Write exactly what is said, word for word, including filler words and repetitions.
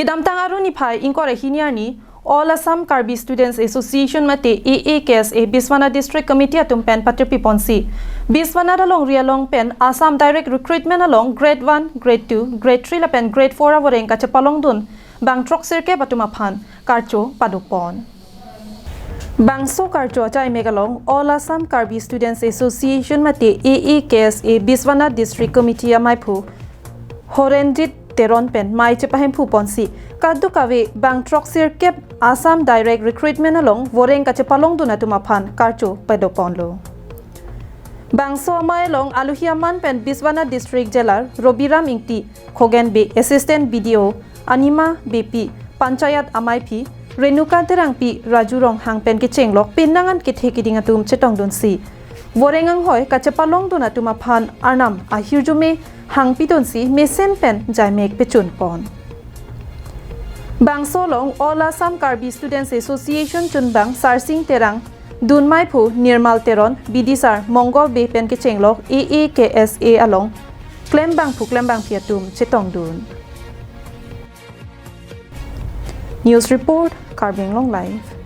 Kedamtang Arni phai ingkoi ra hini arni All Assam Karbi Students Association mate A A K S A Biswanath District Committee atum pen patirpi ponsi Biswanath alongri along pen Assam Direct Recruitment along Grade one, Grade two, Grade three lapen Grade four avoreng kachepalongdun bang throksirkep atum aphan karcho padopon. Bangso karcho achai mek along All Assam Karbi Students Association mate A A K S A Biswanath District Committee amaiphu Horenjit Teron pen mei chepahemphu ponsi kadokave bang throksirkep Assam Direct Recruitment along voreng kachepalongdun atum aphan karcho padoponlo. Bangso amei along aluhi aman pen Biswanath District Jailer Robiram Ingti, Khogen Bey Assistant B D O, Anima Beypi, Panchayat amaiphi Renuka Terangpi, Raju Ronghang pen kechenglok penang an kethe keding atum chetongdunsi voreng anghoi kachepalongdun atum aphan arnam ahirjume hangpidunsi mesen pen jaimek pechunpon. Bangso along All Assam Karbi Students Association chunbang Sarsing Terang, dunmeiphu Nirmal Teron, bidisar Mongol Bey pen kechenglok A A K S A along klembangphu klembangphi atum chetongdun. News report, Karbi Anglong Live.